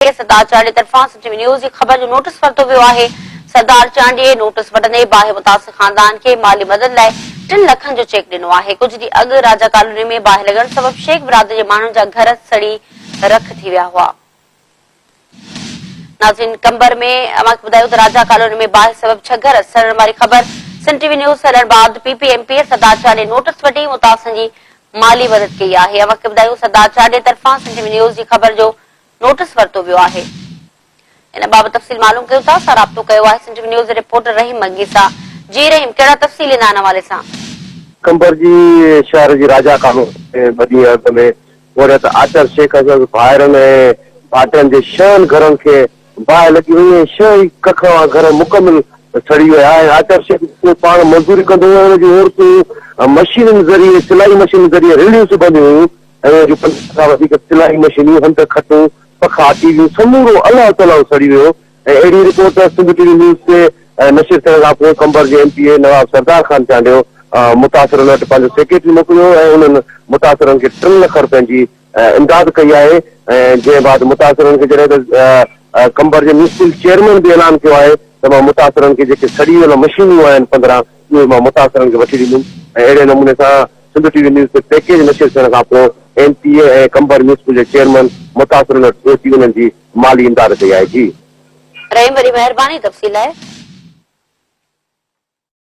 اي سردار چانڊيي طرفان سنڌ ٽي V news جي خبر جو نوٽيس ورتو ويو آهي. سردار چانڊيي نوٽيس وٺندي باهه متاثر خاندان کي مالي مدد لاء ٽن لکن جو چيڪ ڏنو آهي. ڪجهه ڏينهن اڳ راجا ڪالوني ۾ باهه لڳڻ سبب شيخ برادري جي ماڻهن جا گهر سڙي رک ٿي ويا هئا. ناظرين قمبر ۾ اوهان کي ٻڌايون ته راجا ڪالوني ۾ باهه سبب ڇهه گهر سڙڻ واري خبر سنڌ ٽي وي نيوز هلڻ بعد P P M P A Sardar Chandio notice وٺي متاثرن جي مالي مدد ڪئي آهي. اوهان کي ٻڌايون سردار چانڊيي طرفان سنڌ ٽي وي نيوز جي خبر جو نوٽيس ورتو ويو آهي. ان بابت تفصيل معلوم ڪيون ٿا سان رابطو ڪيو آهي سنڌ ٽي وي نيوز جي رپورٽر رحيم منگي سان جي رحيم ڪهڙا تفصيل ڏيندا ان حوالي سان. قمبر جي شهر جي راجا ڪالوني ۾ ٻه ڏينهن اڳ ۾ پورهيت آچر شيخ اسد ڀائرن ۽ ڀائٽين جي ڇهن گهرن کي باهه لڳي وئي ۽ ڇهه ئي ڪک وارا گهر مڪمل سڙي ويا ۽ آچر شيخ جيڪو پاڻ مزدوري ڪندو هو ۽ ان جون عورتون مشينن ذريعي سلائي مشينن ذريعي ريڙهيون سبنديون هيون ۽ ان جون 50 کان وڌيڪ سلائي مشينون، هنڌ، کٽون، پکا، ٽي ويون سمورو الهه تلهه سڙي ويو ۽ اهڙي رپورٽ سنڌ ٽي وي نيوز تي نشر ٿيڻ کان پوء قمبر جي M P A Nawab Sardar Khan Chandio متاثرن وٽ پنهنجو سيڪريٽري موڪليو ۽ انهن متاثرن کي ٽن لک رپين جي امداد ڪئي آهي ۽ جنهن بعد متاثرن کي جڏهن ته قمبر جي ميونسپل چيئرمين به اعلان ڪيو آهي ته مان متاثرن کي جيڪي سڙي ويل مشينون آهن 15 اهي مان متاثرن کي وٺي ڏيندم ۽ اهڙي نموني سان سنڌ ٽي وي نيوز تي پيڪيج نشر ٿيڻ کان پوء ايم پي اي ۽ قمبر ميونسپل جي چيئرمين متاثرن وٽ پهچي انهن جي مالي امداد ڪئي آهي جي. رحيم وڏي مهرباني تفصيل لاء.